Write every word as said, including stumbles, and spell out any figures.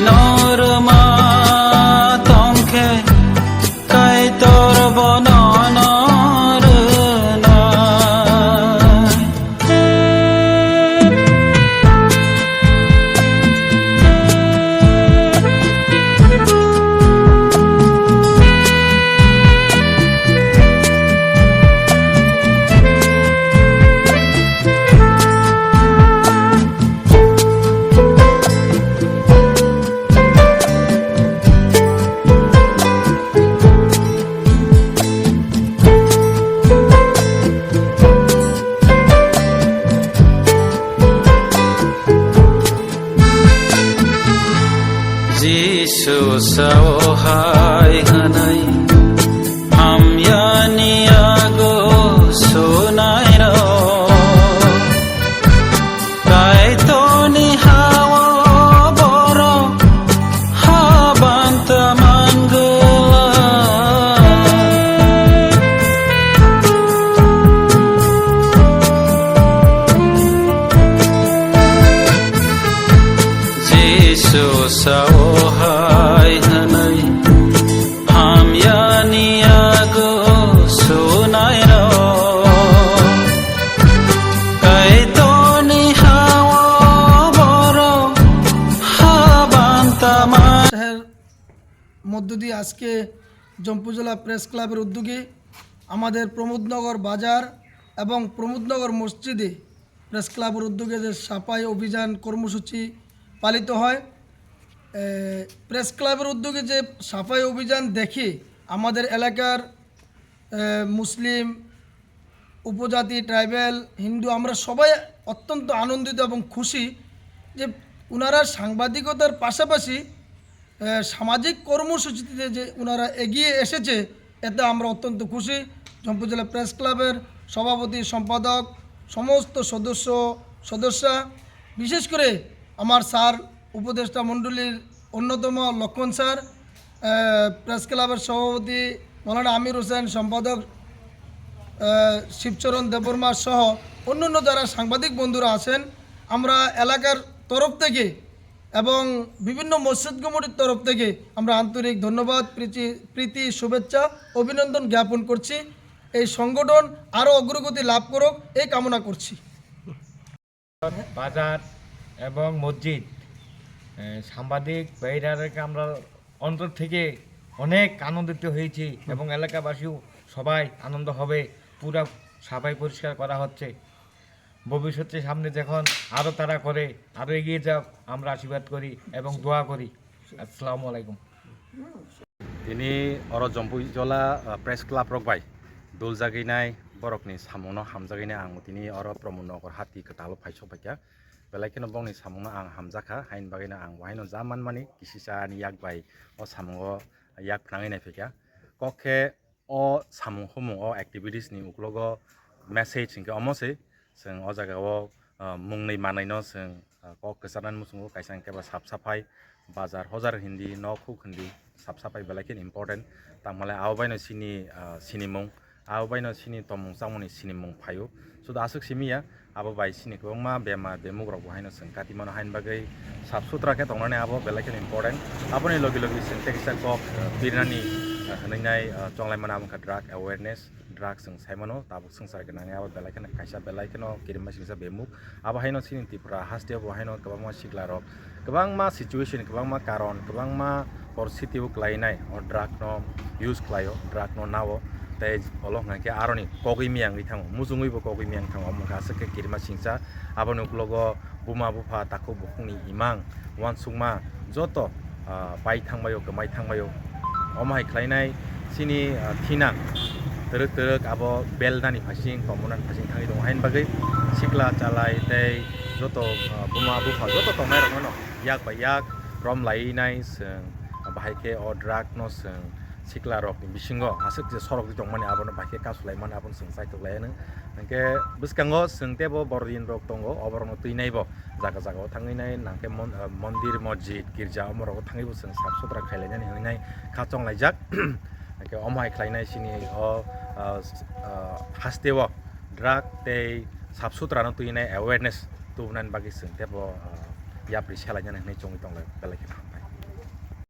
Norma tongkhe Kaitor bono norwnai. Jisu sao hai hwnwi, hamyani yago sunairok. Kaitorni ha-o borok habanta mangwlak. Jisu sao hai hwnwi, hamyani yago sunairok. Kaitorni ha-o borok habanta ma- শহর মধ্য দিয়ে আজকে জম্পুজলা প্রেস ক্লাবের উদ্যোগে আমাদের প্রমোদনগর বাজার এবং প্রমোদনগর মসজিদে প্রেস ক্লাবের উদ্যোগে যে সাফাই অভিযান কর্মসূচি পালিত হয়। এ, প্রেস ক্লাবের উদ্যোগে যে সাফাই অভিযান দেখে আমাদের এলাকার, এ, মুসলিম, উপজাতি, ট্রাইবাল, হিন্দু, আমরা সবাই অত্যন্ত আনন্দিত এবং খুশি যে ওনারা সাংবাদিকতার পাশাপাশি, এ, সামাজিক কর্মসূচিতে যে ওনারা এগিয়ে এসেছে, এতে আমরা অত্যন্ত খুশি। জম্পুজলা প্রেস ক্লাবের সভাপতি, সম্পাদক, সমস্ত সদস্য, সদস্যা, বিশেষ করে আমার স্যার, উপদেষ্টা মণ্ডলীর অন্যতম লক্ষণ স্যার, এ, প্রেস ক্লাবের সভাপতি মৌলানা আমির হোসেন, সম্পাদক, এ, শিবচরণ দেববর্মা সহ অন্যান্য যারা সাংবাদিক বন্ধুরা আছেন, আমরা এলাকার তরফ থেকে এবং বিভিন্ন মসজিদ কমিটির তরফ থেকে আমরা আন্তরিক ধন্যবাদ, প্রীতি, প্রীতি, শুভেচ্ছা, অভিনন্দন জ্ঞাপন করছি। এই সংগঠন আরও অগ্রগতি লাভ করুক, এই কামনা করছি। বাজার এবং মসজিদ, এ, সাংবাদিক ভাইরাকে আমরা অন্তর থেকে অনেক আনন্দিত হয়েছি এবং এলাকাবাসীও সবাই আনন্দ হবে। পুরা সাফাই পরিষ্কার করা হচ্ছে। ভবিষ্যতে সামনে যখন আরও তারা করে, আরও এগিয়ে যাক, আমরা আশীর্বাদ করি এবং দোয়া করি। আসসালামু আলাইকুম। Tini oro Jompuijola, ah, Press Club rok bai dul jagwi nai borok ni samung no hamjagwi nai ang tini oro Pramod Nagar hati kwtal o phai sok phaikha, belai kheno bongni samung no ang hamjakha, haini bagwi no ang bo haino ja manmani kisisa ani yak bai o samung o yak phnangwi nai phaikha. Kok khe o samung humung o activities ni uklogo message hinkhe omo se, chwng o jaga o, ah, mungni manwi no chwng, ah, kok kwcharnani muchungo kaisa hinkhe ba sap saphai, bazar hojar hindi, nok huk hindi, sap saphai belai kheno important. Tangmale abo baino chini, ah, sinimung, abo baino chini tongmung chamungni sinimung phaio. Sudu aswk simi ya, abo bai chini kwbangma bemar bemuk rok bo haino chwng kati mano, haini bagwi sap sutra khe tongnani abo belai kheno important. Aboni logi logi chwng tei kisa kok, ah, pirnani, ah, hwnwi nai, ah, chonglai mano, abo wngkha drug awareness. Drug chwng sai mano, tabuk swngchar gwnang abo belai kheno kaisa belai kheno kirimma singsa bemuk. Abo haino chini Tripura haste bo haino kwbangma sikla rok, kwbangma situation, kwbangma karon, kwbangma poristhiti o kwlai nai o drug no use khlai o, drug no na o, tei olo hwnkha khe aroni kogwi miyang wngwi thango, mujungwi bo kogwi miyang thango, omo wngkha aswk khe kirimma singsa. Aboni uklogo buma bupha takhuk bukhukni imang uansukma joto, ah, pai thangbaio, kwmai thangbaio. Omo hai khlainai chini, ah, thina twrwk twrwk abo beldani phasing, komunani phasing thangwi tongo. Haini bagwi sikla chalai tei joto, ah, buma bupha joto tongnai rokno yak bai yak rom lainai chwng, bahai khe o drug no chwng sikla rokni bisingo aswk je sorok di tongmani abono bahai khe kasu laimani abono chwng chaitok lai anw. Hinkhe bwskango chwng teibo borodin rok tongo, oborokno twi naibo jaga jaga o thangwi nai, nangkhe mon-, ah, mondir, mosjid, girja, omorok o thangwi bo chwng sap sutra khailainani hwnwi nai kha chonglaijak. Hinkhe omo hai khlainai chini o, ah, s-, ah, haste o drug tei sap sutra no twi nai awareness tubunani bagwi chwng teibo, ah, yapri selainani hinwi chongwi tonglai belai kheno.